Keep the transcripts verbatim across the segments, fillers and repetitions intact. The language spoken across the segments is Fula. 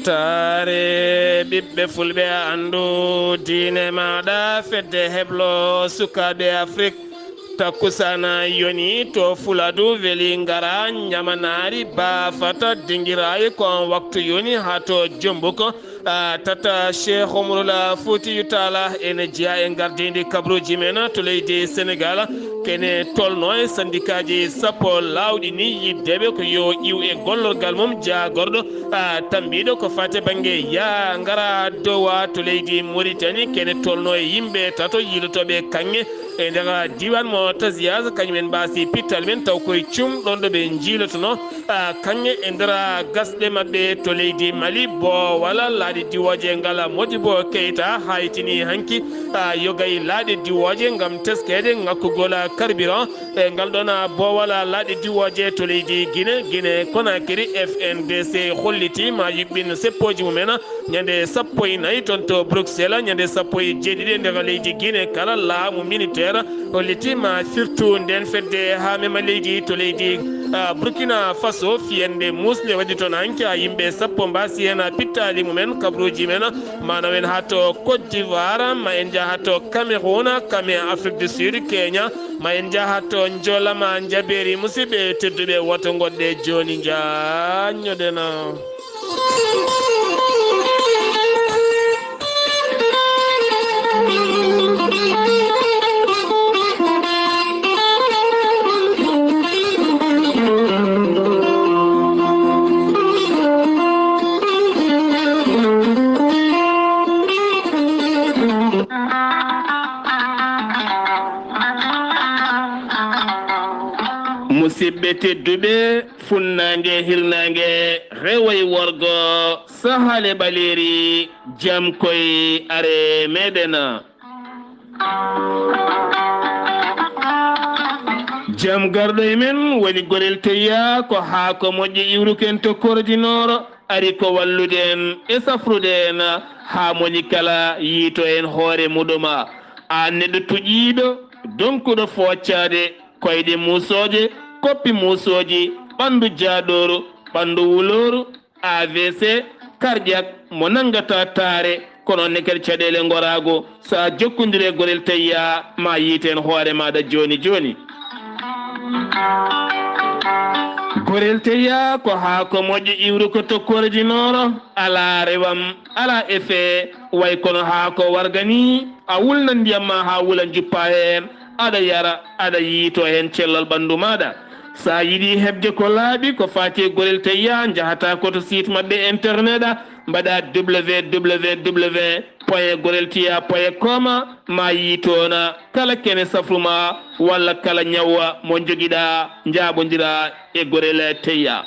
Taare ɓiɓɓe fulɓe, anndu diine maaɗa, fedde heblo sukaaɓe Afrik. Takkusana yoni to Fuladu, weli ngara ñamanaari baafata dingiraayi ko on waktu yoni haa to Jombuko. Ah, tata Cheikh Omarul Fuutiyu Taala ene jeyaa e ngardiindi kabruuji men to leydi Senegaal. Kene tolno e sandikaaji sappo laawɗi ni yiddeɓe ko yo iw e gollorgal mum jaagorɗo, ah, tambiiɗo ko fate bannge yaa ngara dowa to leydi Mauritanie. Kene tolno e yimɓe tato yiilotooɓe kaŋŋe e nder diiwaan mo Taziyas, kañum en mbaasi pittal men taw koye cum ɗon ɗo ɓe njiilotono, ah, kaŋŋe e nder gasɗe maɓɓe to leydi Mali. Boowal laaɗe diwooje ngal Modibo Keita haytini hanki, ah, yogay laaɗe diwooje ngam teskeede ŋakkugol carburant. E ngal ɗon boowal laaɗe diwooje to leydi Gine, Gine Konakiri, F N D C holliti ma yuɓɓin seppooji mumen ñande sappo e nayi toon to Bruxelles, ñande sappo e jeeɗiɗi e nder leydi Gine kala. Laamu militaire holliti ma firtu nden fedde haa mema leydi to leydi, ah, Burkina Faso. Fiyande muusnde waɗi toon hanki, haa yimɓe sappo mbaasi heen pittaali mumen, kabruuji men. Ma nawen haa to Côte d'Ivoire, ma en njaha to Cameroun, Cameroun, Afrique du Sud, Kenya, ma en njaha to Njolama, Njabeeri. Musidɓe tedduɓe, woto ngoɗɗe jooni, njaññoɗen. Musidɓe tedduɓe, funnaange, hirnaange, rewo e worgo, sahaale ɓaleeri, jam koy are meɗen. Jam garɗo e men woni gorel teyya, ko haa ko moƴƴi iwruken to Kordinooro, ari ko wallude en e safrude en haa moni kala yiito en hoore muɗuma. Aan neɗɗo tuƴiiɗo, donkuɗo fooccaade, koyɗe muusooje, koppi muusooji, ɓanndu jaaɗooru, ɓanndu wulooru, A V C, cardiaque, mo nanngata taare, kono ne kadi caɗeele ngoraago. So a jokkondire gorel teyya, ma yiiten hoore maaɗa jooni jooni. Gorel teyya ko haako moƴƴo iwruko to Kordinooro, alaa rewam, alaa effet, way kono haako warga ni. A wulna ndiyam ma haa wula, njuppa heen, aɗa yara, aɗa yiito heen cellal ɓanndu maaɗa. So a yiɗi heɓde ko laaɓi ko faati e gorel teyya, njahata ko to site maɓɓe internet a, mbaɗa W W W point gorel teyya point com, ma yiitoona kala kene safru ma walla kala ñaw mo njogiɗa, njaaɓondira e gorel teyya.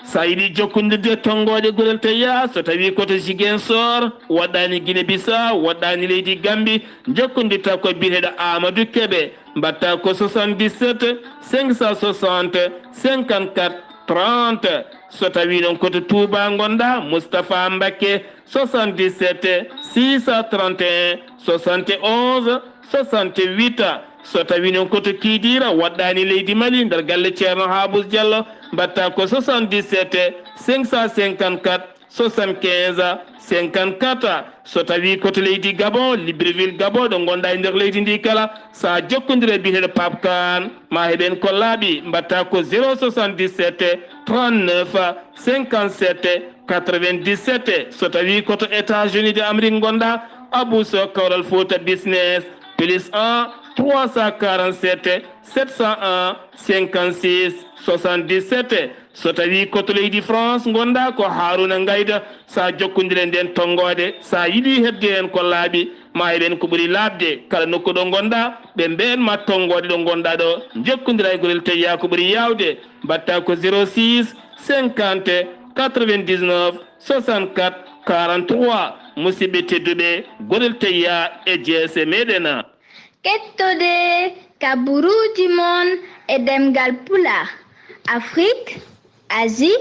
So a yiɗi jokkondirde tonngooɗe gorel teyya, so tawi ko to Ziguinchor, woɗɗaani Guinée Bissau, woɗɗaani leydi Gambie, jokkondirta ko biyeteeɗo Amadou Kébé, mbaɗta ko soixante-dix-sept cinq cent soixante cinquante-quatre trente. So tawi noon ko to Touba ngonɗa, Moustapha Mbacké, soixante-dix-sept six cent trente et un soixante et onze soixante-huit. So tawi noon ko to Kidira, woɗɗaani leydi Mali, nder galle Ceerno Habous Diallo, mbaɗta ko soixante-dix-sept cinq cent cinquante-quatre soixante-quinze cinquante-quatre. So tawi ko to leydi Gabon, Libreville Gabon, ɗo ngonɗa e nder leydi ndi kala, so a jokkondire e biyeteeɗo Pape Kane, ma heɓen ko laaɓi, mbaɗta ko zéro soixante-dix-sept trente-neuf cinquante-sept quatre-vingt-dix-sept. So tawi ko to États-Unis de Amérique ngonɗa, Abou Sow, Kawral Fouta Business, plus un trois cent quarante-sept sept cent un cinquante-six soixante-dix-sept. So tawi ko to leydi France ngonɗa, ko Harouna Ngayda. Sa jokkondire nden tonngode, sa yiɗi heɓde hen ko laaɓi, ma heɓen ko ɓuri laaɓde. Kala nokku ɗo ngonɗa, ɓe mbeen ma tonngode ɗo ngonɗa ɗo. Jokkondira e gorel teyya ko ɓuri yawde. Mbaɗta ko zéro six cinquante quatre-vingt-dix-neuf soixante-quatre quarante-trois. Musidɓe tedduɓe, gorel teyya e jeese meɗen. Kettode kaburuuji mon e ɗemngal Pulaar, Afrik, Asie,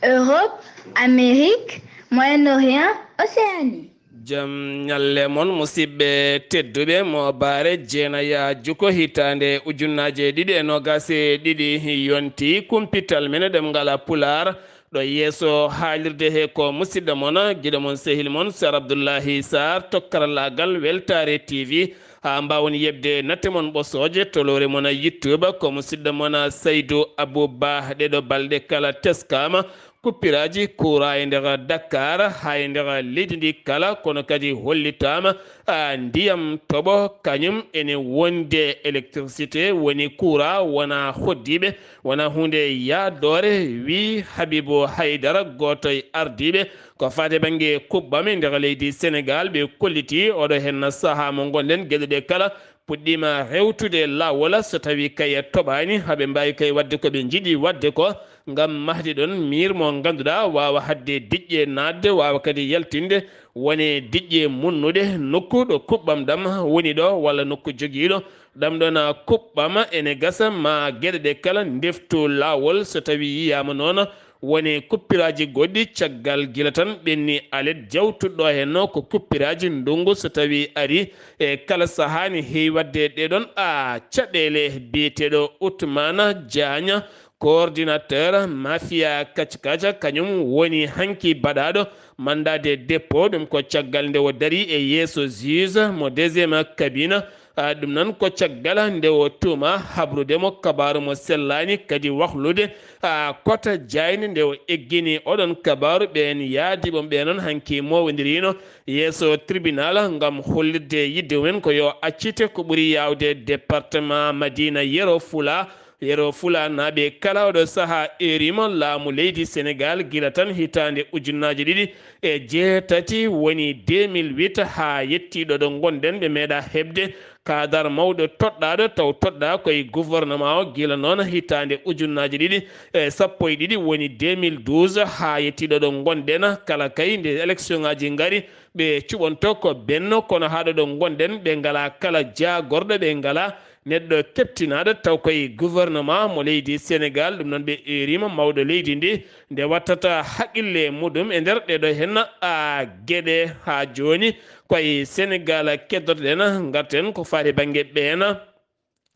Europe, Amérique, Moyen-Orient, Océanie. Jam ñalle mon, musidɓe tedduɓe. Mo bare jeenaya juko hitaande ujunnaaje ɗiɗi e noogas e ɗiɗi yonti kumpital men e ɗemngal Pulaar. Ɗo yeeso haalirde he ko musidɗo mon, giɗo mon, sehil mon, Sar Abdullahi Sar, to karallaagal Weltaare T V. Haa mbaawon yeɓde natte mon ɓosooje, to lowre mon YouTube, ko musidɗo mon Saydu Abu Ba. Ɗeɗo balɗe kala teskaama kuppiraaji kuuraa e nder Dakar, haa e nder leydi ndi kala, kono kadi hollitaama, a, ndiyam toɓo, kañum ene wonde électricité, woni kuuraa, wona hoɗdiiɓe, wona huunde yaadoore, wi Habibu Haydara, gooto e ardiiɓe ko faati bannge kuɓɓam e nder leydi Senegaal. Ɓe kolliti oɗo henna sahaa mo ngonɗen, geɗe ɗe kala puɗɗiima rewtude laawol, so tawii kay toɓaani, haɓe mbaawi kay waɗde ko ɓe njiɗi waɗde ko, ngam mahde ɗoon miir mo ngannduɗaa waawa haɗde diƴƴe naatde, waawa kadi yaltinde wone diƴƴe munnuɗe nokku ɗo kuɓɓam ɗam woni ɗo, walla nokku jogiiɗo ɗam ɗoon kuɓɓam. Ene gasa ma geɗe ɗe kala ndeftu laawol, so tawii yiyaama noon woni kuppiraaji goɗɗi, caggal gila tan ɓenni alet jawtuɗo heen ko kuppiraaji ndunngu, so tawii ari e kala sahaa ne heewi waɗde ɗee ɗoon, a, caɗeele. Biyeteeɗo Ousmane Diagne, coordinateur mafia Kackaca, kañum woni hanki baɗaaɗo mandat de dépôt. Ɗum ko caggal nde o darii e yeeso juge mo deuxième cabinet. A, ɗum noon ko caggal nde o tuuma habrude mo kabaaru mo sellaani, kadi wahlude, a, kota jaaynde nde o eggini oɗon kabaaru. Ɓeen yaadiiɓe ɓe noon hanki mowondiriino yeeso tribunal ngam hollirde yidde mumen ko yo accite ko ɓuri yaawde département Madina Yero Fula. Yero Fulanaaɓe kala oɗo sahaa eerima laamu leydi Senegaal gila tan hitaande ujunnaaje ɗiɗi e jeetati, woni deux mille huit, haa yettii ɗo ɗo ngonɗen, ɓe meeɗa heɓde kaadar mawɗo toɗɗaaɗo, taw toɗɗaa ko e gouvernement o gila noon hitaande ujunnaaje ɗiɗi e sappo e ɗiɗi, woni deux mille douze, haa yettii ɗo ɗo ngonɗen. Kala kay nde élection ngaaji ngari, ɓe cuɓonto ko Benno, kono haa ɗo ɗo ngonɗen, ɓe ngalaa kala jaagorɗo, ɓe ngalaa neɗɗo keɓtinaaɗo, taw koye gouvernement mo leydi Senegaal. Ɗum noon ɓe eeriima mawɗo leydi ndi nde wattata haqqille muɗum e nder ɗee ɗo henna, a, geɗe. Haa jooni koye Senegaal keddotoɗen, ngarten ko faati bannge ɓeena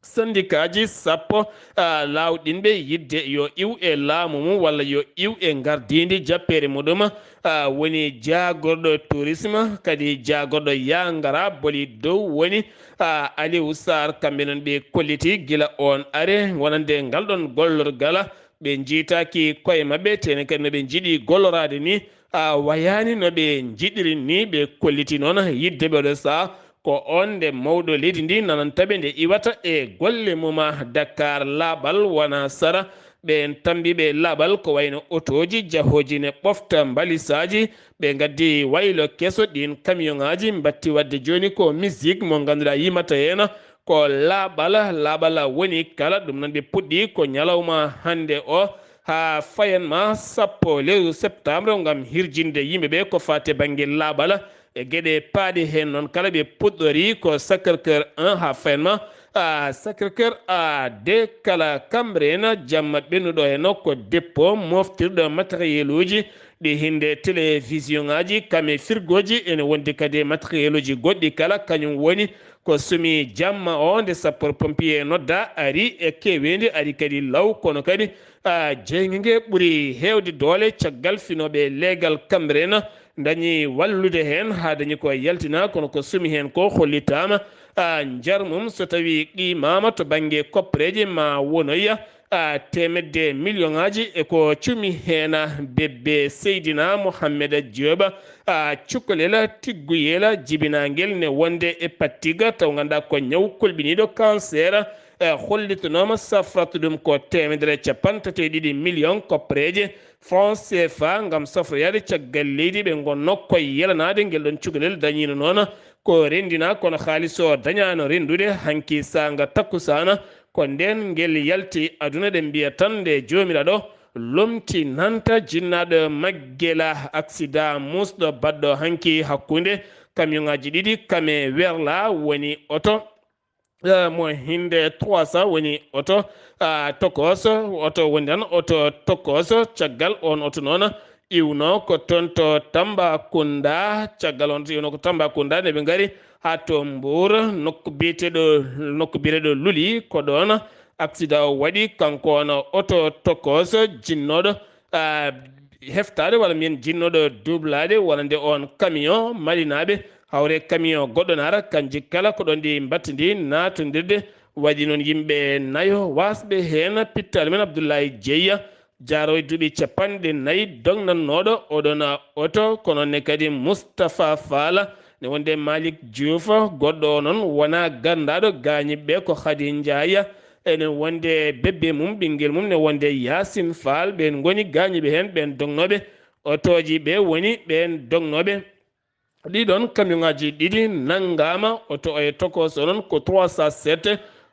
sandikaaji sappo, a, laawɗinɓe yiɗde yo iw e laamu mum walla yo iw e ngardiindi jappeere muɗum, a, woni jaagorɗo tourisme, kadi jaagorɗo yaa ngara boli dow woni, a, Aliou Sarr. Kamɓe noon ɓe kolliti gila oon are wonande ngal ɗoon gollorgal, ɓe njiitaaki koye maɓɓe, tene kadi no ɓe njiɗi golloraade ni, a, wayaani no ɓe njiɗiri ni. Ɓe kolliti noon yiɗde ɓe ɗo sahaa ko oon nde mawɗo leydi ndi nananta ɓe nde iwata e golle mum. Dakar laaɓal wona sara, ɓeen tammbiiɓe laaɓal ko wayno otooji jahooji ne ɓofta mbalisaaji, ɓe ngaddi waylo keso, ɗiin kamiyonŋaaji mbatti waɗde jooni ko misik mo ngannduɗaa yimata heen ko laaɓal. Laaɓal woni kala, ɗum noon ɓe puɗɗi ko ñalawma hannde o haa fayanma sappo lewru septembre ngam hirjinde yimɓe ɓe ko faati e bannge laaɓal e geɗe paaɗe heen. Noon kala ɓe puɗɗori ko Sacré-Cœur un haa fayanma, a, Sacré-Cœur a deux, kala Cambérène jamma ɓennuɗo heen ko dépôt moftirɗo matériel uji ɗi hinde télévision ŋaaji, kame firgooji, ene wondi kadi e matériel uji goɗɗi kala, kañum woni ko sumi jamma o nde sapeur pompier nodda, ari e keeweendi, ari kadi law, kono kadi, a, jeynge nge ɓuri heewde doole caggal finooɓe leegal Cambérène ndañi wallude heen haa dañi ko yaltina, kono ko sumi heen ko hollitaama, a, njar mum so tawi qiimaama to bannge koppereeje ma wonoya, a, teemedde miliyoŋaaji e ko cumi heen. Bébé Seydina Mohamed Diop, a, cukalel tigguyel jibinaangel ne wonde e Pattiga, taw ngannduɗaa ko ñaw kolɓiniiɗo cancer, e, hollitanooma safrata ɗum ko teemedere e capanɗe tati e ɗiɗi miliyoŋ koppereeje franc C F A ngam safroyaade caggal leydi ɓe ngonno koye yelanaade. Ngel ɗoon cukalel dañiino noon ko renndina, kono haalis o dañaano renndude. Hanki saanga takkusaana ko ndeen ngel yalti aduna, ɗen mbiya tan nde Joomiraaɗo lomti nanta jinnaaɗo maggela. Accident muusɗo baɗɗo hanki hakkunde kamiyonŋaaji ɗiɗi, kame werla woni oto, eh, mo hinde trois cents woni oto, ah, tokos, oto woni tan oto tokos. Caggal on oto noon iwno ko toon to Tambacounda, caggal on iwno ko Tambacounda, nde ɓe ngari haa to Mbour, nokku biyeteeɗo, nokku biyeteeɗo Luli, ko ɗoon accident o waɗi. Kanko on oto tokos jinnooɗo, ah, heftaade walla mbiyen jinnooɗo duublaade wonande oon camion malinaaɓe, hawre camion goɗɗo naata, kanji kala ko ɗoon ɗi mbattidi naatondirde. Waɗi noon yimɓe nayo waasɓe heen pittaali men Abdullahi Jeyya, Jaaroy duuɓi capanɗe nayi dognannooɗo oɗon oto, kono ne kadi Mustapha Faala, ne wonde Malik Diouf, goɗɗo o noon wonaa ganndaaɗo gaañiiɓe ko Khady Ndiaye, ene wonde bebbe mum, ɓinngel mum ne wonde Yaasin Faal, ɓeen ngoni gaañiiɓe heen, ɓeen dognooɓe otooji ɓe woni ɓeen dognooɓe. Ɗiɗon kamiyonŋaaji ɗiɗi nanngaama, oto e tokooso noon ko trois cent sept,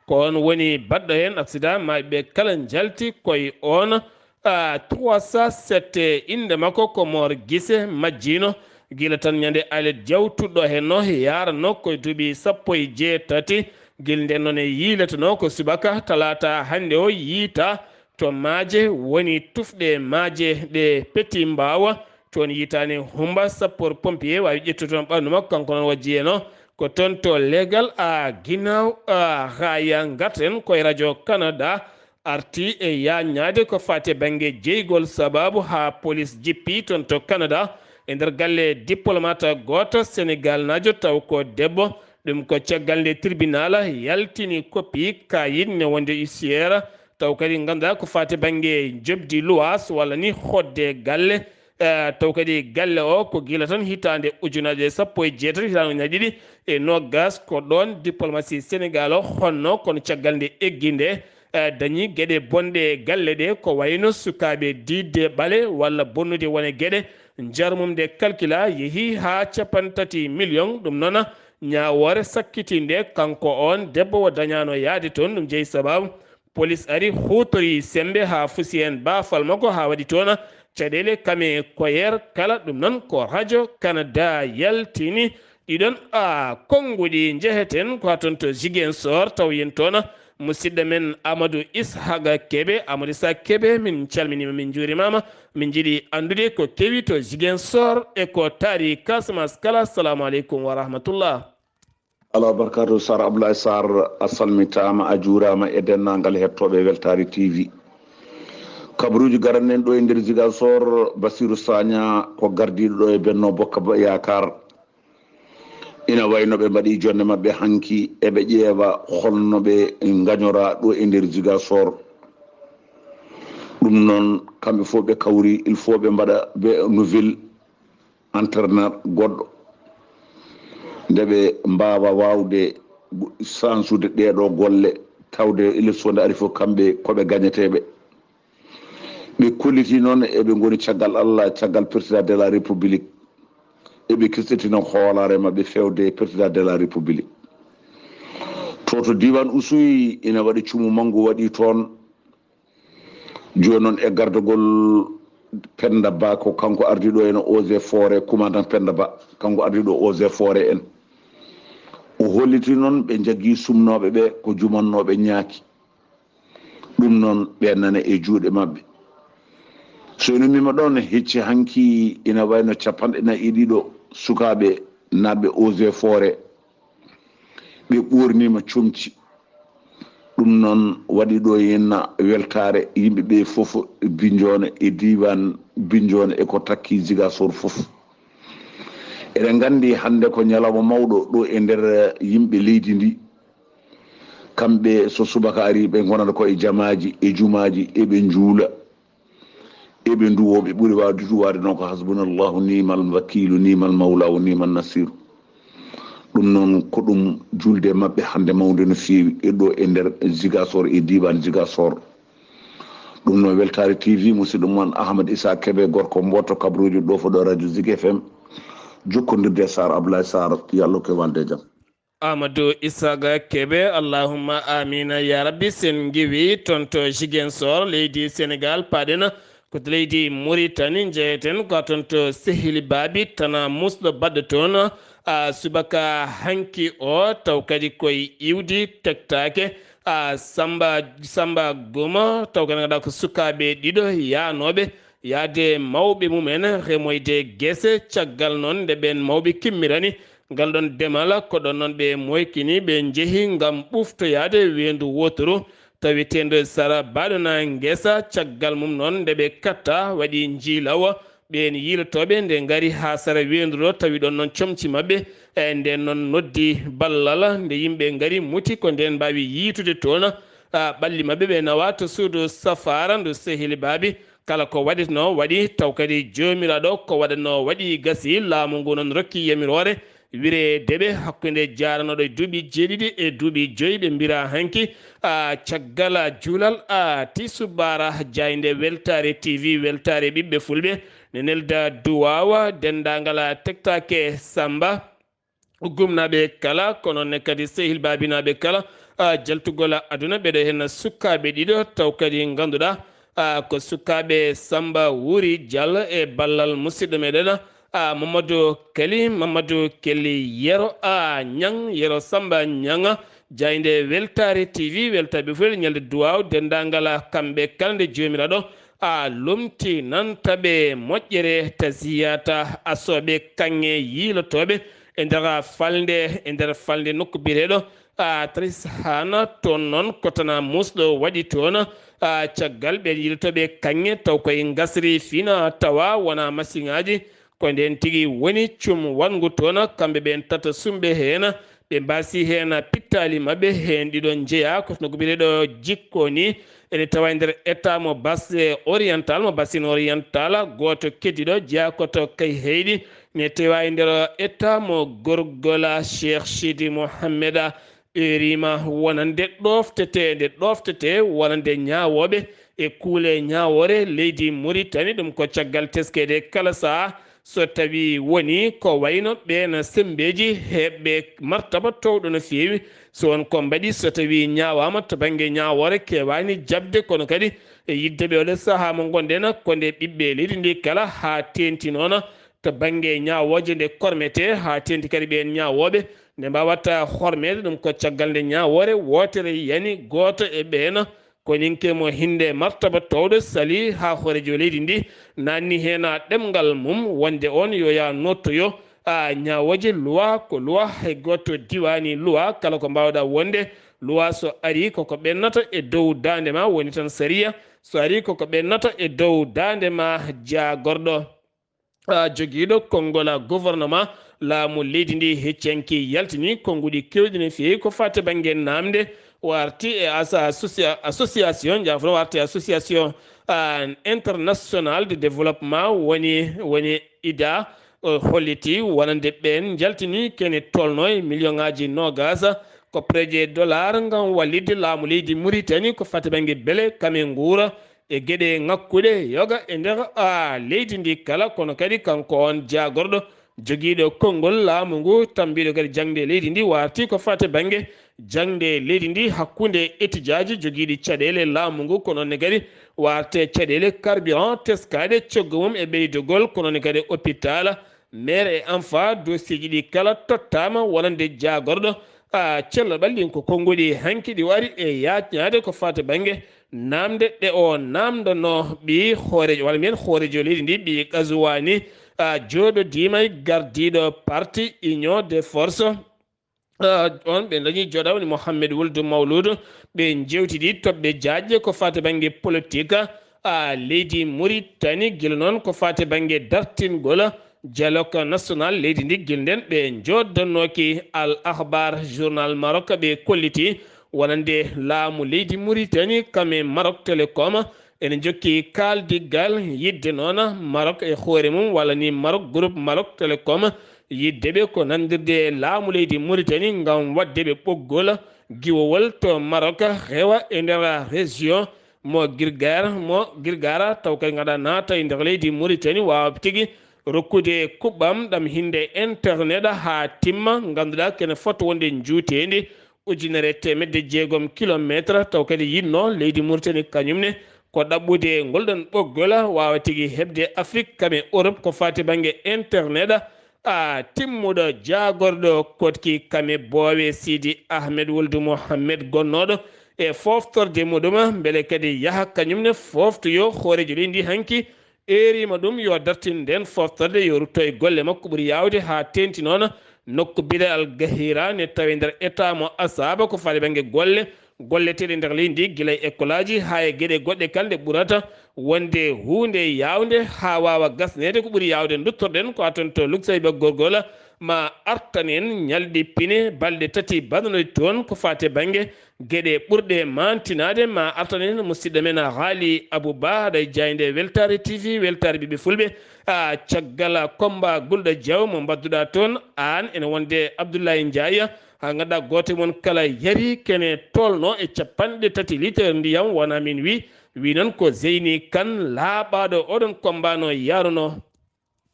ko oon woni baɗɗo heen accident, maayɓe kala njalti koye oon, a, trois cent sept. Innde makko ko Moor Gise, majjiino gila tan ñande alet jawtuɗo heen no, yaaranno koye duuɓi sappo e jeetati. Gila nden noon e yiiletenoo ko subaka talaata hannde o, yiytaa to maaje woni tufɗe maaje ɗe Petit Mbaawa. Toon yiytaani Humba, sappoor pompier waawi ƴettude toon ɓanndu makko, kanko noon wajji en o ko toon to leegal. A, ginnaaw, a, haa ya ngarten koye radio Canada, arti e yaaññaade ko faati e bannge jeygol, sabaabu haa polis jippi toon to Canada e nder galle diplomate gooto Senegaalnaajo, taw ko debbo. Ɗum ko caggal nde tribunal yaltini koppi kayit ne wonde huissier, taw kadi ngannduɗaa ko faati bannge njoɓdi luwaas walla ni hoɗde galle. Eh, taw kadi galle o ko gila tan hitaande ujunaaje sappo e jeetati, hitaande ujunaaje ɗiɗi e noogas, ko ɗoon diplomasi Senegaal o honno, kono caggal nde eggi nde, eh, dañi geɗe bonɗe e galle ɗe, ko wayno sukaaɓe diidde ɓale walla bonnude wone geɗe, njarmum nde calcula yehi haa capanɗe tati million. Ɗum noon ñaawoore sakkitiinde, kanko oon debbo o dañaano yahde toon, ɗum jeyi sabaabu polis ari huutori semmbe haa fusi heen baafal makko haa waɗi toon caɗeele kame koyeer kala. Ɗum noon ko radio Canada yaltini. Ɗiɗon, a, konnguɗi njeheten ko haa toon to Ziguinchor, taw yen toon musidɗo men Amadou Ishaqa Kebe. Amadou Ishaqa Kebe, min calminiima, min njuurimaama. Min njiɗi anndude ko kewi to Ziguinchor e ko taari Casamance kala. Assalamu aleykum wa rahmatullah. Ala barkatu, Sar Abdoulaye Sarr, a salmitaama, a juuraama e denndaangal hettooɓe Weltaare T V. Kabaruuji garanɗen ɗo e nder Ziguinchor, Bassirou Sagna ko gardiiɗo ɗo e Benno Bokk Yaakaar. Ina wayno ɓe mbaɗi jonde maɓɓe hanki, eɓe ƴeewa holno ɓe ngañora ɗo e nder Ziguinchor. Ɗum noon, kamɓe fof ɓe kawri, il faut ɓe mbaɗa ɓe nouvelle entraîneur goɗɗo, nde ɓe mbaawa waawde sansude ɗeeɗo golle, tawde ila so nde ari fof kamɓe ko ɓe gañeteeɓe. Ɓe kolliti noon eɓe ngoni caggal Allah, caggal Président de la République. Eɓe kisɗitina hoolaare maɓɓe fewde Président de la République. To, to diiwaan Oussouye ina waɗi cumu manngu waɗi toon. Jooni noon e gardagol Penda Ba, ko kanko ardiiɗo en eaux et forêts, commandant Penda Ba, kanko ardiiɗo eaux et forêts en. O holliti noon ɓe njaggi sumnooɓe ɓe ko jumannooɓe ñaaki. Ɗum noon ɓe nana e juuɗe maɓɓe. So ene mima ɗoon hecci hanki ina wayno capanɗe nayi e ɗiɗo sukaaɓe naatɓe eaux et forêts. Ɓe ɓoorniima comci. Ɗum noon waɗi ɗo henna weltaare yimɓe ɓe fof, Binnjoona e diiwaan Binnjoona e ko takki Ziguinchor fof. Eɗen nganndi hannde ko ñalawma mawɗo ɗo e nder yimɓe leydi ndi. Kamɓe so subaka ari ɓe ngonata ko e jamaaji e jumaaji eɓe njuula. Eɓe nduwo, ɓe ɓuri waawde duwaade noon ko hasbunallahu ni'mal wakiilu, ni'mal mawla wa ni'man nasiru. Ɗum noon ko ɗum julde maɓɓe hannde mawnde no feewi e ɗo e nder Ziguinchor e diiwaan Ziguinchor. Ɗum noon Weltaare T V, musidɗo mon Ahmad Issa Kebe, gorko Mboto Kabruujo, ɗo fof ɗo radio Zik F M, jokkondirde e Sarr Abdoulaye Sarr, yo Allah ko walde e jam. Amadou Isaaga Kebe, allahumma amina ya rabbi. Sen ngiwi toon to Ziguinchor, leydi Sénégal, paaɗen ko to leydi Mauritanie, njeyeten ko toon to Sehili Baabi, tana musɗo baɗɗo toon, a, subaka hanki o, taw kadi koye iwdi tektake, a, Samba, Samba Guma, taw kadi ngannduɗaa ko sukaaɓe ɗiɗo yaanooɓe yahde mawɓe mumen remoyde gese. Caggal noon nde ɓeen mawɓe kimmirani ngal ɗoon demal, ko ɗoon noon ɓe moykini, ɓe njehi ngam ɓuftoyaade weendu wooturu, taweteendo e sara baɗona ngesa. Caggal mum noon, nde ɓe katta, waɗi njiilawa ɓeen yiilotooɓe nde ngari haa sara weendu ɗo, tawi ɗon noon comci maɓɓe. E ndeen noon noddi ballal, nde yimɓe ngari muti, ko ndeen mbaawi yiitude toon, a, ɓalli maɓɓe, ɓe nawa to suudu safaara ndu sehil baabi. Kala ko waɗetnoo waɗi, taw kadi Joomiraaɗo ko waɗatnoo waɗi, gasi. Laamu ngu noon rokki yamiroore wire deɓe hakkunde jaaranooɗo e duuɓi jeeɗiɗi e duuɓi joyi, ɓe mbira hanki, a, caggal, a, juulal, a, tisubaara. Jaaynde Weltaare T V, Weltaare Ɓiɓɓe Fulɓe, ne nelda duwaawa denndaangal, a, tektaake Samba gumnaaɓe kala, kono ne kadi sehil baabinaaɓe kala, a, jaltugol aduna. Ɓeɗo heen sukaaɓe ɗiɗo, taw kadi ngannduɗaa, a, ko sukaaɓe Samba Wuri Diallo e ballal musidɗo meɗen, a, Mamadou Kali, Mamadou Kelly Yero, a, Ñang, Yero Samba Ñanga. Jaaynde Weltaare T V, Weltaare Fulɓe, ñalnde duwaaw denndaangal, a, kamɓe kala nde Joomiraaɗo, a, lomti nan taɓe moƴƴere tasiyata asooɓe kaŋŋe yiilotooɓe e nder falnde, e nder falnde nokku biyeteeɗo, a, Tris Hana. Toon noon ko tana muusɗo waɗi toon, a, caggal ɓeen yiilotooɓe kaŋŋe, taw koye ngasri fina tawa wona masiŋaaji. Ko ndeen tigi woni cum waɗngu toon, kamɓe ɓeen tata sumɓe heen, ɓe mbaasi heen pittaali maɓɓe, heen ɗiɗo njeyaa ko no ko biyeteeɗo Jikko ni, ene tawa e nder état mo Basse Oriental, mo Basin Oriental. Gooto keddiiɗo jeyaa ko to Kayhayɗi, ne tawa e nder état mo Gorgola. Cheikh Sidi Mohamed ɓeerima wonande ɗoofteteende, ɗooftetee wonande ñaawooɓe e kuule ñaawoore leydi Muritani. Ɗum ko caggal teskeede kala sahaa, so tawii woni ko wayno ɓeen semmbeeji heɓɓe martaba toowɗo no feewi, so won ko mbaɗi, so tawii ñaawaama to bannge ñaawoore keewaani jaɓde, kono kadi e yiɗde ɓe oɗo sahaa mo ngonɗen, ko nde ɓiɓɓe leydi ndi kala haa teeŋti noon to bannge ñaawooje nde kormetee, haa teeŋti kadi ɓeen ñaawooɓe nde mbaawata hormeede. Ɗum ko caggal nde ñaawoore wootere yani gooto e ɓeen, ko ninke mo hinnde martaba toowɗo sali haa hooreejo leydi ndi, naanni heen ɗemngal mum wonde oon yo yaa noottoyo, a, ñaawooje luwa, ko luwa, hay gooto diwaani luwa, kala ko mbaawɗaa wonde luwa so arii koko ɓennata e dow daande ma woni tan sariya, so arii koko ɓennata e dow daande ma jaagorɗo. A, jogiiɗo konngol, a, gouvernement, laamu leydi ndi, heccanki yaltini konnguɗi keewɗi no feewi ko faati bannge naamnde. O arti e asa-, associa-, association, jaafono, o arti e association, a, international de développement, woni, woni ida, o holliti wonande ɓeen njaltini kene tolno e million ŋaaji noogas ko projet dollar ngam wallitde laamu leydi Muritani ko faati bannge beele kame nguura e geɗe ŋakkuɗe yoga e nder, a, leydi ndi kala, kono kadi kanko on jaagorɗo jogiiɗo konngol laamu ngu, tambiiɗo kadi jaŋde leydi ndi, warti ko faati bannge jaŋde leydi ndi hakkunde etijaaji jogiiɗi caɗeele laamu ngu, kono ne kadi warte caɗeele carburant teskaaɗe coggu mum e ɓeydugol, kono ne kadi hôpital, mère et enfant, dossier ji ɗi kala tottaama wonande jaagorɗo, a, cellal ɓalli. Ko konnguɗi hanki ɗi wari e yaajnaade ko faati bannge naamnde ɗe o naamndanoo ɓii hooreejo, walla mbiyen hooreejo leydi ndi, ɓii Gazuwaani, a, jooɗodiima e gardiiɗo parti Union des Forces, a, on ɓe dañi jooɗa woni Mohammed Wuldu Mawludu. Ɓe njewtidi toɓɓe jaajɗe ko faati bannge politik, a, leydi Muritani, gila noon ko faati bannge dartingol dialogue national leydi ndi, gila ndeen ɓe njooddannooki Al Akhbar journal Maroc, ɓe kolliti wonande laamu leydi Muritani kam e Maroc Telecom ene jokki kaaldiggal yidde noon Maroc e hoore mum, walla ni Maroc Groupe Maroc Telecom, yidde ɓe ko nandirde e laamu leydi Muritani ngam waɗde ɓe ɓoggol giwowol to Maroc, heewa e nder région mo Girgara, mo Girgara, taw kadi ngada naata e nder leydi Muritani, waawa tigi rokkude kuɓɓam ɗam hinde internet haa timma, ngannduɗaa kene foti wonde njuuteendi ujunere e teemedde jeegom kilomeetre, taw kadi yiɗno leydi Muritani kañum ne ko ɗaɓɓude ngol ɗon ɓoggol, waawa tigi heɓde Afrik kam e Europe ko faati bannge internet, a, timmuɗo jaagorɗo koɗki kam e boowe Sidi Ahmed Wuldu Mohammed gonnooɗo e fooftorde muɗum, mbele kadi yaha kañum ne fooftoyo hooreejo leydi ndi hanki. Erima ɗum yo dartin nden foftorde, yo rutto e golle makko ɓuri yaawde haa teeŋti noon nokku biyeteeɗo Al Gahira, ne tawi nder état mo Asaba ko faati bannge golle Golleteeɗe nder leydi ndi, gila e ekkolaaji haa e geɗe goɗɗe kala, nde ɓurata wonde huunde yaawnde haa waawa gasneede. Ko ɓuri yaawde, nduttorɗen ko aton to Luxembourg gorgol, ma artan en ñalɗi pine balɗe tati baɗanoɗi toon ko faati e bannge geɗe ɓurɗe maantinaade. Ma artan en musidɗo men Haali Abou Ba, haɗa e jaaynde Weltaare T V, Weltaare Ɓiɓɓe Fulɓe. A caggal komba Gulɗo Jaw mo mbadduɗaa toon, aan ene wonde Abdoulaye Ndiaye, haa ngannduɗaa gooto e mon kala yari kene tolno e capanɗe tati litre ndiyam, wona min wi, wi noon ko Zeyni Kan laaɓaaɗo oɗon komba no yaruno.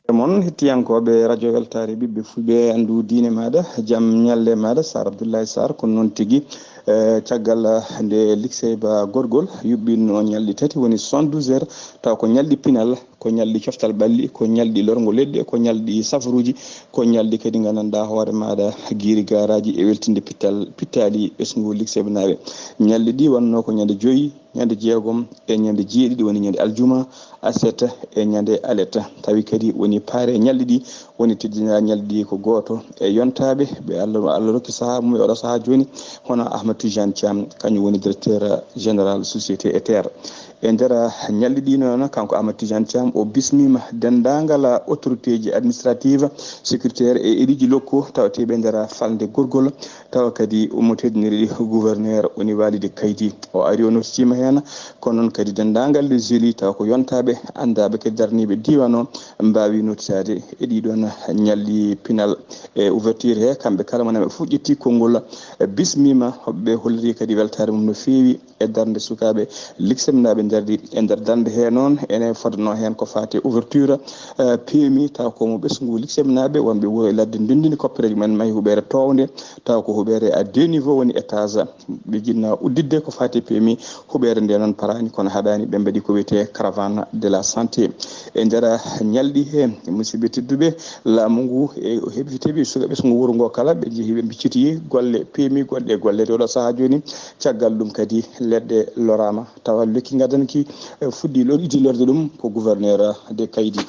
E mon hettiyankooɓe radio Weltaare Ɓiɓɓe Fulɓe, anndu diine maaɗa, jam ñalle maaɗa, Sar Abdoulaye Sar, ko noon tigi. Eh, caggal nde Likseyba gorgol yuɓɓinno ñalɗi tati, woni soixante-douze heures, taw ko ñalɗi pinal, ko ñalɗi coftal ɓalli, ko ñalɗi lorgo leɗɗe, ko ñalɗi safaruuji, ko ñalɗi kadi nganndanɗaa hoore maaɗa giiri gaaraaji e weltinde pittal, pittaali ɓesngu Likseybanaaɓe. Ñalɗi ɗi wannoo ko ñande joyi, ñande jeegom e ñande jeeɗiɗi, woni ñande aljuma, aset e ñande alet. Tawi kadi woni paare ñalɗi ɗi, woni teddinaa ñalɗi ɗi ko gooto e yontaaɓe ɓe Allah, Allah rokki sahaa mum e oɗo sahaa jooni, hono Ahmad Tijane Thiam, kañum woni directeur général société Ether. E nder ñalɗi ɗi noon, kanko Ahmad Tijane Thiam, o bismiima denndaangal autorité ji administrative, sécuritaire e élu ji locaux tawateeɓe e nder falnde gorgol, tawa kadi omo teddiniri gouverneur woni Walidi Kaydi. O ari, o nottiima heen, kono noon kadi denndaangal les élus tawa ko yontaaɓe, anndaaɓe kadi daraniiɓe diiwaan o, mbaawi nottitaade e ɗii ɗoon ñalɗi pinal. E ouverture he, kamɓe kala mona ɓe fof ƴetti konngol, e bismiima, hoɓɓe holliri kadi weltaare mum no feewi e darnde sukaaɓe Likseybanaaɓe ndardi e nder darnde he. Noon ene fodnoo heen ko faati e ouverture, eh, P M I, taw ko mo ɓesngu Likseybanaaɓe wonɓe wuro e ladde ndenndini koppereeji mumen, mahi huɓeere toownde, taw ko huɓeere à deux niveaux, woni étage. Ɓe njiɗnoo udditde ko faati e P M I, huɓeere nde noon paraani, kono haɗaani, ɓe mbaɗi ko wiyetee caravane de la santé. E nder ñalɗi he, musidɓe tedduɓe, laamu ngu e heɓi, heɓi suka ɓesngu wuro ngo kala, ɓe njehi, ɓe mbicciti golle P M I gonɗe e golle. Oɗo sahaa jooni, caggal ɗum kadi leɗɗe loraama, tawa lekki ngadanki, eh, fuɗɗi lor-, idi lorde ɗum ko gouverneur de Kaydi.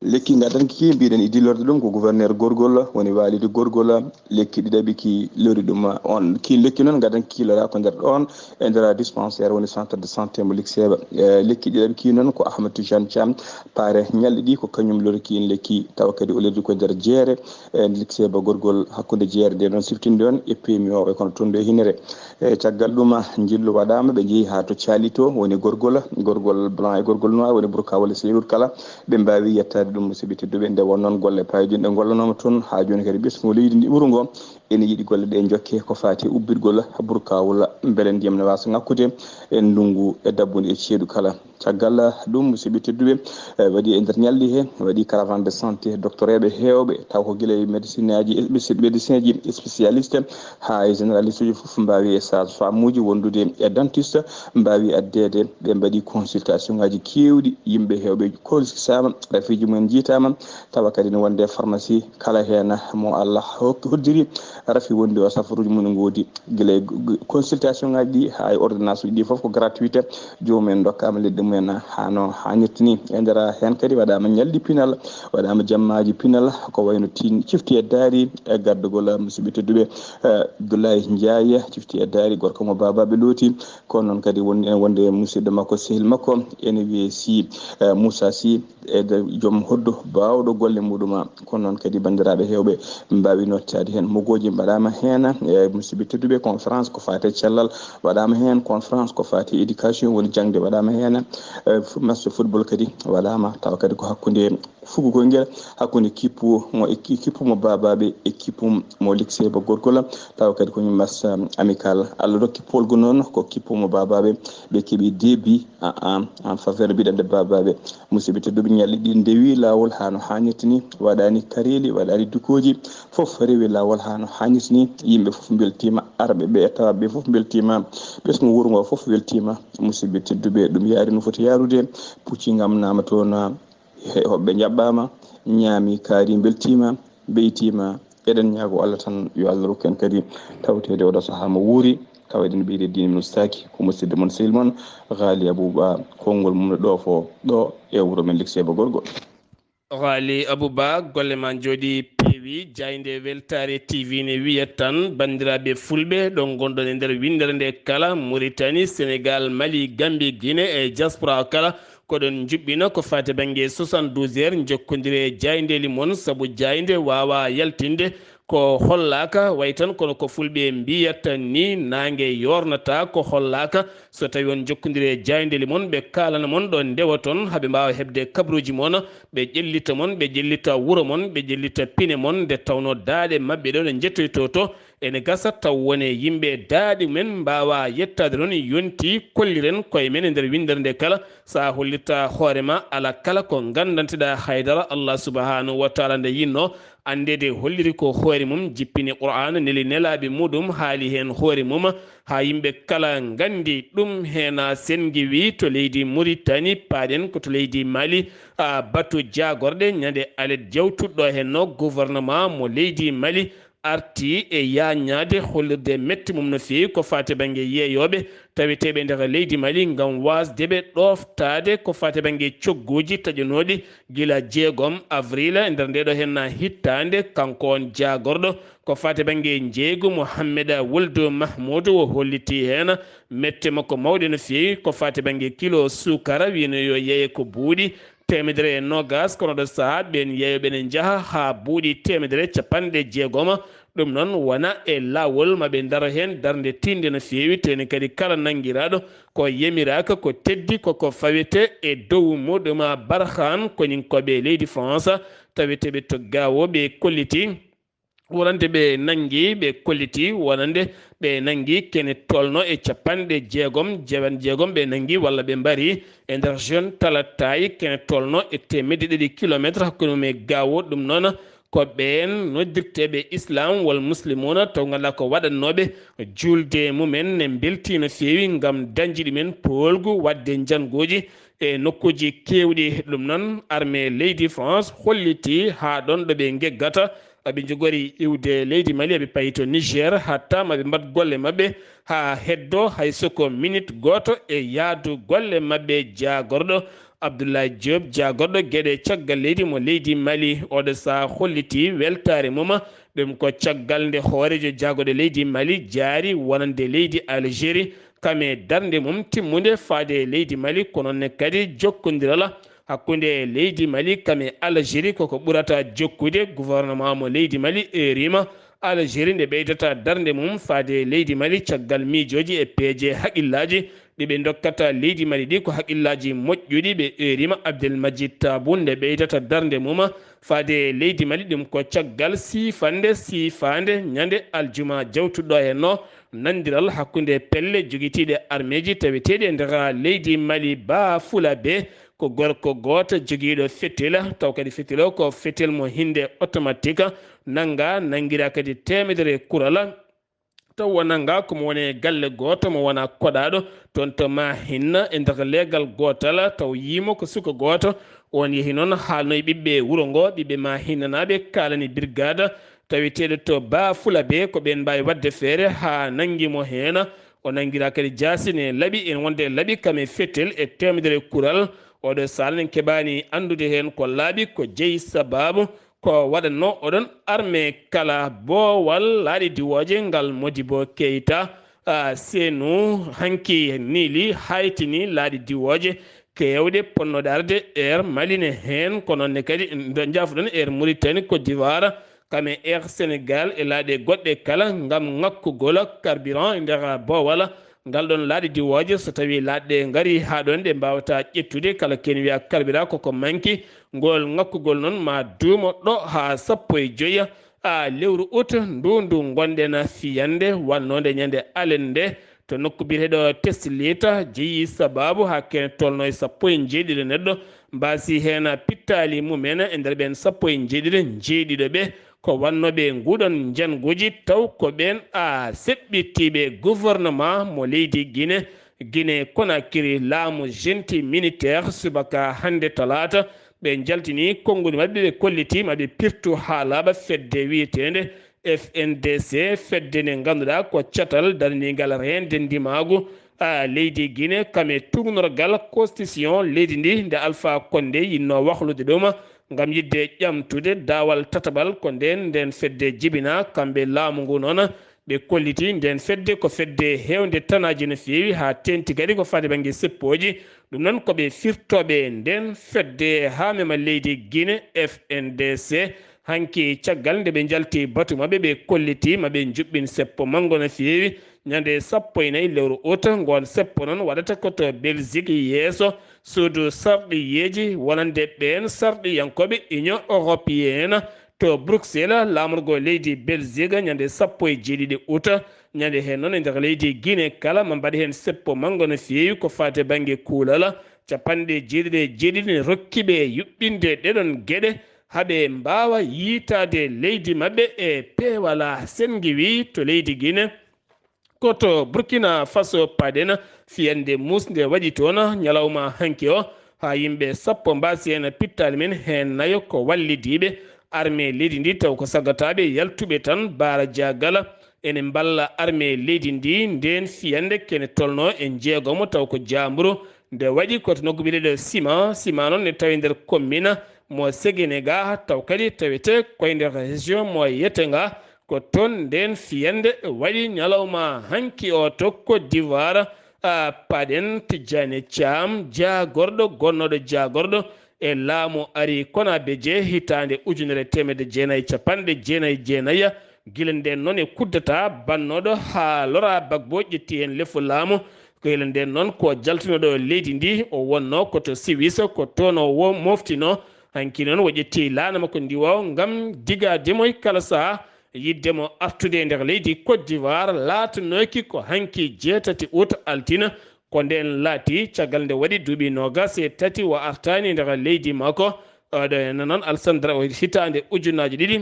Lekki ngadanki ki mbiɗen idi lorde ɗum ko gouverneur gorgol, woni Walidi gorgol. Lekki ɗiɗaɓi ki lori ɗum on. Ki lekki noon ngadanki ki lora ko nder ɗoon, e nder dispensaire woni centre de santé mo Likseyba. Eh, lekki ɗiɗaɓi ki noon ko Ahmad Tijane Thiam, paare ñalɗi ɗi ko kañum lori ki lekki, tawa kadi o lori ko nder jeere, eh, Likseyba gorgol, hakkunde jeere nde noon siftinɗon e P M I o, e kono toon ɗo e Hinere. E caggal ɗum, njillu waɗaama, ɓe njehi haa to Caali to, woni gorgol, gorgol blanc e gorgol noir, woni burka walla seerut kala. Ɓe mbaawi yettaade ɗum, musidɓe tedduɓe, nde won noon golle payodinɗe ngollanooma toon. Haa jooni kadi ɓesngu leydi ndi wuro ngo ene yiɗi golle ɗe njokke ko faati e ubbirgol burkawol, mbele ndiyam ne waasa ŋakkude e ndunngu e dabbude e ceeɗu kala. Caggal ɗum, musidɓe tedduɓe, eh, waɗi e nder ñalɗi he, waɗi caravane de santé, doctoreeɓe heewɓe, taw ko gila e médecine aji, médecin ji spécialiste, haa e généraliste uji fof mbaawi, e sage femme uji wondude e dentiste, mbaawi addeede. Ɓe mbaɗi consultation ngaji keewɗi, yimɓe heewɓe kolsisaama, rafiiji mumen njiitaama, tawa kadi ne wonde pharmacie kala heen mo Allah hokki, hoddiri rafi wondi o, safaruuji mum ne ngoodi. Gila e g-, g-, consultation ngaji ɗi haa e ordonnance uji ɗi fof ko gratuite. Joomum en ndokkaama leɗɗe mumen haa no haanirta ni. E nder heen kadi waɗaama ñalɗi pinal, waɗaama jammaaji pinal, ko wayno tin-, cifti e daari e gardagol musidɓe tedduɓe, eh, Abdoulaye Ndiaye, cifti e daari gorko mo Babaɓe looti. Kono noon kadi won-, ene wonde musidɗo makko, sehil makko, ene wiyee si, eh, Moussa Sy, e de-, joom hoddo baawɗo golle muɗum. Kono noon kadi banndiraaɓe heewɓe mbaawi nottaade heen. Mogooji mbaɗaama heen, e musidɓe tedduɓe, conférence ko faati e cellal waɗaama heen, conférence ko faati e éducation, woni jaŋde, waɗaama heen. E fu-, match football kadi waɗaama, tawa kadi ko hakkunde fuku koyngel, hakkunde kippu mo e ki-, kippu mo Babaɓe e kippu mo Likseyba gorgol, tawa kadi ko match, um, amical. Allah rokki polgu noon ko kippu mo Babaɓe, ɓe keɓi deux buts à un en faveur mbiɗande Babaɓe. Musidɓe tedduɓe, ñalɗi ɗi ndewi laawol haa no haanirta ni, waɗaani kareeli, waɗaani dukooji, fof rewi laawol haa no haanirta ni. Yimɓe fof mbeltiima, arɓe ɓe e tawaaɓe ɓe fof mbeltiima, ɓesngu wuro ngo fof weltiima. Musidɓe tedduɓe, ɗum yaari no foti yaarude. Pucci ngam naama toon, he-, hoɓɓe njaɓɓaama, ñaami kaari, mbeltiima, mbeytiima. Eɗen ñaago Allah tan yo Allah rokku en kadi tawteede oɗo sahaa mo wuuri, tawa eɗen ɓeydi e diine men ustaaki. Ko musidɗo mon, sehil mon, Haali Abouba, konngol mum no ɗoofo ɗo e wuro men Likseyba gorgol. Haali Abouba, golle ma njooɗi peewi. Wi jaaynde Weltaare T V ne wiya tan, banndiraaɓe fulɓe, ɗo ngonɗon e nder winndere nde kala, Mauritanie, Sénégal, Mali, Gambie, Guinée e diaspora kala, koɗon njuɓɓina ko faati bannge soixante-douze heures, njokkondire e jaayndeeli mon, sabu jaaynde waawaa yaltinde ko hollaaka, way tan kono ko fulɓe mbiyata ni, naange yoornataa ko hollaaka. So tawii on njokkondire e jaayndeeli mon, ɓe kaalana mon ɗo ndewoton, haa ɓe mbaawa heɓde kabruuji mon, ɓe ƴellita mon, ɓe ƴellita wuro mon, ɓe ƴellita pine mon, nde tawnoo daaɗe maɓɓe ɗo ɗe njettoytoo to, ene gasa taw won e yimɓe daaɗe mumen mbaawaa yettaade ɗoon, yontii kolliren koye men e nder winndere nde kala, so a hollirta hoore ma, alaa kala ko nganndanteɗaa haydara, Allah subhanahu wa taala nde yinnoo, anndeede holliri ko hoore mum, jippini Qur'aana, neli nelaaɓe muɗum, haali heen hoore mum, haa yimɓe kala nganndi ɗum. Heen a senngi wi to leydi Muritani, paaɗen ko to leydi Mali, a batu jaagorɗe, ñande alet jawtuɗo heen no gouvernement mo leydi Mali arti e yaañaade, hollirde mette mum no feewi ko faati bannge yeeyooɓe taweteeɓe nder leydi Mali, ngam waasde ɓe ɗooftaade ko faati bannge cogguuji taƴanooɗi gila jeegom avril e nder ndeeɗo heen hittaande. Kanko on jaagorɗo ko faati bannge njeeygu, Mohamed Wuldu Mahmoud, o holliti heen mette makko mawɗe no feewi ko faati bannge kilo suukara, wiyno yo yeeye ko buuɗi teemedere e noogaas, kono ɗo sahaa ɓeen yeeyooɓe ne njaha haa buuɗi teemedere capanɗe jeegoma. Ɗum noon wona e laawol, ma ɓe ndaro heen darnde tiiɗnde no feewi, teni kadi kala nanngiraaɗo ko yamiraaka ko teddi koko fawete e dow muɗum. Barhan, koninkooɓe leydi France taweteeɓe to Gao, ɓe kolliti wonande ɓe nanngi, ɓe kolliti wonande ɓe nanngi kene tolno e capanɗe jeegom, jeewan jeegom ɓe nanngi walla ɓe mbari e nder zone Talatay, kene tolno e teemedde ɗiɗi kilometre hakkunde mum e Gao. Ɗum noon ko ɓeen noddirteeɓe Islam wal Muslimuna, taw ngannduɗaa ko waɗannooɓe juulde mumen, ne mbeltii no feewi ngam dañde ɗumen poolgu waɗde njannguuji e nokkuuji keewɗi. Ɗum noon, armée leydi France hollitii haa ɗoon ɗo ɓe ngeggata, aɓe njogori iwde leydi Mali, aɓe payi to Niger, hatta maɓe mbaɗ golle maɓɓe haa heddo hay so ko minute gooto e yahdu golle maɓɓe. Jaagorɗo Abdoulaye Diop, jaagorɗo geɗe caggal leydi mo leydi Mali, oɗo sahaa hollitii weltaare mum. Ɗum ko caggal nde hooreejo jaagorɗe leydi Mali jaari wonande leydi Algérie, kam e darnde mum timmunde faade e leydi Mali, ko noon ne kadi jokkondiral hakkunde leydi Mali kam e Algérie koko ɓurata jokkude. Gouvernement mo leydi Mali eerima Algérie nde ɓeydata darnde mum faade e leydi Mali caggal miijooji e peeje haqillaaji ɗi ɓe ndokkata leydi Mali ɗi ko haqillaaji moƴƴuɗi. Ɓe eerima Abdel Majid Tabun nde ɓeydata darnde mum faade e leydi Mali. Ɗum ko caggal siifande siifaande ñande aljuma jawtuɗo heen no, nanndiral hakkunde pelle jogitiiɗe armeeji taweteeɗe e nder leydi Mali, Bafulabe, ko gorko gooto jogiiɗo fetel, taw kadi fetel o ko fetel mo hinnde automatique, nannga, nanngira kadi teemedere kural. Taw o nannga ko mo woni e galle gooto mo wona koɗaaɗo toon to Mahinna e nder leegal gootal, taw yiimo ko suka gooto. On yehi noon haalnoyi ɓiɓɓe wuro ngo, ɓiɓɓe Mahinnanaaɓe kaalani birgada taweteeɗo to Bafulabe ko ɓeen mbaawi waɗde feere haa nanngi mo heen. O nanngiraa kadi jaasi ne laɓi, ene wonde laɓi kam e fetel e teemedere kural. Oɗo sala en keɓaani anndude heen ko laaɓi ko jeyi sabaabu ko waɗatnoo oɗon armée kala boowal laaɗe diwooje ngal Modibo Keita, a, Senu hanki niili haytini laaɗe diwooje keewɗe ponnooɗe arde Air Mali ne heen, ko noon ne kadi ndo njaafuɗon Air Mauritanie, Côte d'Ivoire, kam e Air Sénégal e laaɗe goɗɗe kala ngam ŋakkugol carburant e nder boowal ngal ɗon laaɗe diwooje. So tawii laaɗe ɗe ngarii haa ɗoon ɗe mbaawataa ƴettude, kala keen wiya carburant koko manki, ngol ŋakkugol noon ma duumo ɗo haa sappo e joy a lewru ut ndu ndu ngonɗen fiyande, wannoonde ñande alet nde to nokku biyeteeɗo Teslit, jeyi sabaabu haa kene tolno e sappo e njeeɗiɗo neɗɗo mbaasi heen pittaali mumen. E nder ɓeen sappo e njeeɗiɗo, njeeɗiɗo ɓe ko wannooɓe nguɗon njannguuji, taw ko ɓeen a seɓɓitiiɓe gouvernement mo leydi Guinée, Guinée Conakry, laamu junte militaire subaka hannde talaata. Ɓe njaltini konnguɗi maɓɓe, ɓe kolliti maɓe pirtu haa laaɓa fedde wiyeteende F N D C, fedde nde ngannduɗaa ko catal daraniingal reende ndimaagu, a, leydi Guinée, kam e tuugnorgal constitution leydi ndi, nde Alpha Condé yinnoo wahlude ɗum Ngam yiɗde ƴamtude daawal tataɓal, ko ndeen ndeen fedde jibinaa, kamɓe laamu ngu noon, ɓe kolliti ndeen fedde ko fedde heewnde tanaaji no feewi, haa teeŋti kadi ko faati bannge seppooji. Ɗum noon ko ɓe firtooɓe ndeen fedde haa mema leydi Gine, F N D C. Hanki caggal nde ɓe njalti batu maɓɓe, ɓe kolliti ma ɓe njuɓɓin seppo manngo no feewi. Ñande sappo e nayi lewru ut, ngoon seppo noon waɗata ko to Belgique, yeeso suudu sarɗiyeeji wonande ɓeen sarɗiyankooɓe Union Européenne to Bruxelles, laamorgo leydi Belgique, ñande sappo e jeeɗiɗi ut. Ñande heen noon e nder leydi Guinée kala ma mbaɗ heen seppo manngo no feewi ko faati bannge kuulal. Capanɗe jeeɗiɗi e jeeɗiɗi ne rokki ɓe yuɓɓinde ɗeɗon geɗe haa ɓe mbaawa yiitaade leydi maɓɓe e peewal. Senngi wi to leydi Guinée, ko to Burkina Faso paɗen, fiyannde muusnde waɗi toon ñalawma hanki o, haa yimɓe sappo mbaasi heen pittaali men, heen nayo ko wallidiiɓe armée leydi ndi, taw ko sagataaɓe yaltuɓe tan. Baara Jagala ene mballa armée leydi ndi. Ndeen fiyannde kene tolno e njeegomo, taw ko jaamburu. Nde waɗi ko to nokku biyeteeɗo Sima. Sima noon ne tawi nder commune mo Séguénéga, taw kadi tawete koye nder région mo Yétenga. Ko toon ndeen fiyannde waɗi ñalawma hanki o to Côte d'Ivoire. A, paɗen Tijjani Caam, jaagorɗo, gonnooɗo jaagorɗo e laamu ari Konabeje hitaande ujunere teemedde jeenayi capanɗe jeenayi jeenayi. Gila ndeen noon e kuddata bannooɗo haa lora Bagbo ƴetti heen lefu laamu. Ko gila ndeen noon ko jaltunooɗo leydi ndi, o wonnoo ko to Siwis, ko toon o wo-, moftino. Hanki noon o ƴetti laana makko ndi o ngam digaade mo e kala sahaa yiɗde mo artude e nder leydi Côte d'Ivoire, laatanooki ko hanki jeetati ut, altine. Ko ndeen laati caggal nde waɗi duuɓi noogas e tati o artaani e nder leydi makko. Oɗo ene noon Alsandra o hitaande ujunaaji ɗiɗi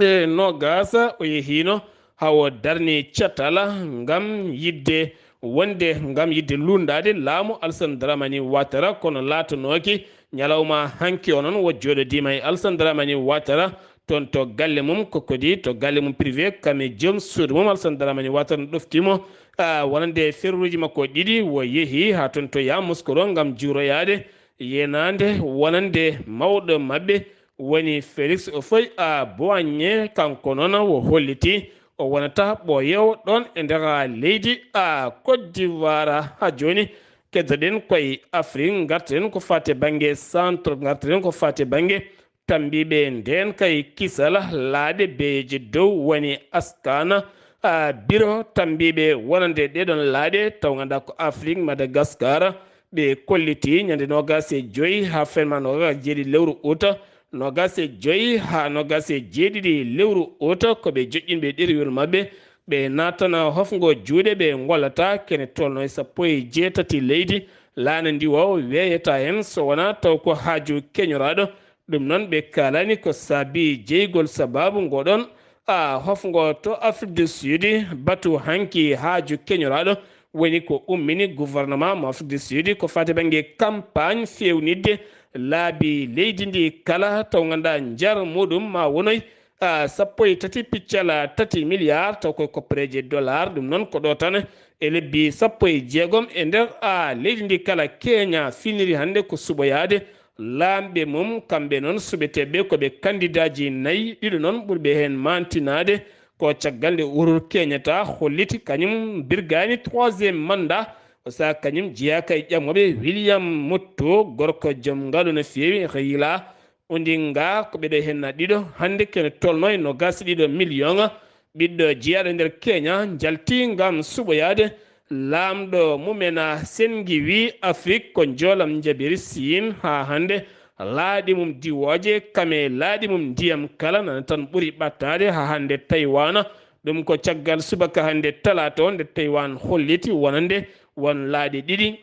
e noogas o yehiino haa o darni catal ngam yiɗde wonde, ngam yiɗde lunndaade laamu Alsandra Mani Watara, kono laatanooki ñalawma hanki o noon o jooɗodiima e Alsandra Mani Watara toon to galle mum, ko kadi to galle mum privé, kam e joom suudu mum. Alsandra Mani Watara no ɗofti mo, a, wonande ferruuji makko ɗiɗi, o yehi haa toon to Yamoussoukro ngam juuroyaade yenaande wonande mawɗo maɓɓe woni Félix Houphouët-Boigny. Kanko noon o holliti o wonata ɓooyoowo ɗoon e nder leydi a Côte d'Ivoire. Haa jooni keddoɗen koye Afrique, ngarten ko faati bannge centre, ngarten ko faati bannge tambiiɓe ndeen kay kisal laaɗe beeje dow woni askana, a, biro tambiiɓe wonande ɗeɗon laaɗe taw ngannduɗaa ko Afrique, Madagascar. Ɓe kolliti ñande noogas e joy haa ferma noogas e jeeɗiɗi lewru ut, noogas e joy haa noogas e jeeɗiɗi lewru ut ko ɓe joƴƴinɓe ɗerewol maɓɓe. Ɓe naatana hofngo juuɗe, ɓe ngollata kene tolno e sappo e jeetati leydi. Laana ndi o weeyata heen so wonaa taw ko haaju keñoraaɗo. Ɗum noon ɓe kaalani ko saabi jeygol sabaabu ngoɗon a hofngo to Afrique du Sud. Batu hanki haaju keñoraaɗo woni ko ummini gouvernement mo Afrique du Sud ko faati bannge campagne feewnitde laabi leydi ndi kala, taw ngannduɗaa njar muɗum ma wonoy a sappo e tati piccal tati milliard, taw koye koppereeje dollar. Ɗum noon ko ɗo tan e lebbi sappo e jeegom e nder a leydi ndi kala. Kenya finiri hannde ko suɓoyaade laamɓe mum, kamɓe noon suɓeteeɓe ko ɓe kandidaaji nayi, ɗiɗo noon ɓurɓe heen maantinaade. Ko caggal nde Uhuru Kenyatta holliti kañum birgaani troisième mandat, o saha kañum jeyaaka e ƴamooɓe. William Muttu, gorko joom ngalu no feewi, Raila Odinga, ko ɓeɗo heen ɗiɗo hannde kene tolno e noogas e ɗiɗo million. Ɓiɗɗo jeyaaɗo nder Kenya njalti ngam suɓoyaade laamɗo mumen a Sengi wi Afrik ko njoolam njabiri Siin haa hannde. Laaɗi mum diwooje kam e laaɗi mum ndiyam kala nana tan ɓuri ɓattaade haa hannde Taiwan. Ɗum ko caggal subaka hannde talaata o nde Taiwan holliti wonande won laaɗe ɗiɗi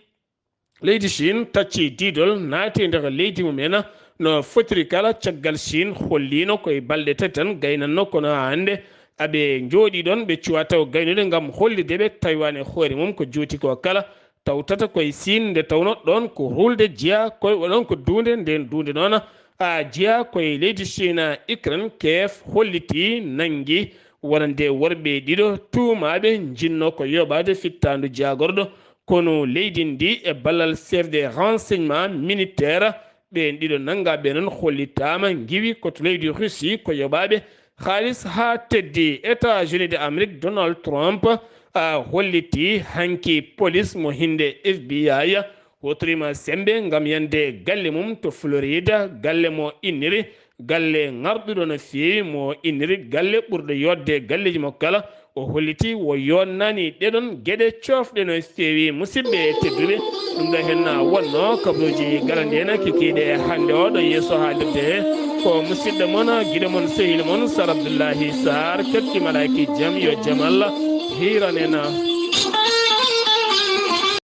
leydi Chine tacci diidol naati e nder leydi mum en no fotiri kala. Caggal Chine holliino ko e balɗe tati tan gaynatno, kono haa hannde aɓe njooɗii ɗoon ɓe cuwaa taw gaynude ngam hollirde ɓe Taiwan e hoore mum ko juuti ko kala. Tawtata ko e Siin nde tawnoo ɗoon ko ruulde jeyaa, koye ɗoon ko duunde, ndeen duunde noon a jeyaa ko e leydi Chine. Ukraine, Kiev hollitii nanngi wonande worɓe ɗiɗo tuumaaɓe njinnoo ko yooɓaade fittaandu jaagorɗo konu leydi ndi e ballal chef des renseignements militaires Ɓeen ɗiɗo nanngaaɓe noon hollitaama ngiwi ko to leydi Russie ko yoɓaaɓe haalis haa teddi. États-Unis de Amérique, Donald Trump a holliti hanki polis mo hinnde F B I huutoriima semmbe ngam yande galle mum to Florida, galle mo inniri galle ŋarɗuɗo no feewi, mo inniri galle ɓurɗo yooɗde galleeji mo kala. O holliti o yooɗnaani ɗeɗon geɗe coofɗe no feewi. Musidɓe tedduɓe, ɗum ɗo heen wonnoo kabaruuji galanɗi heen kikiiɗe hannde oo ɗo yeeso haalirde he. Ko musidɗo mon, giɗo mon, sehil mon Sar Abdullahi Sarr, keɗki malaaki jam, yo jam Allah hiiran en.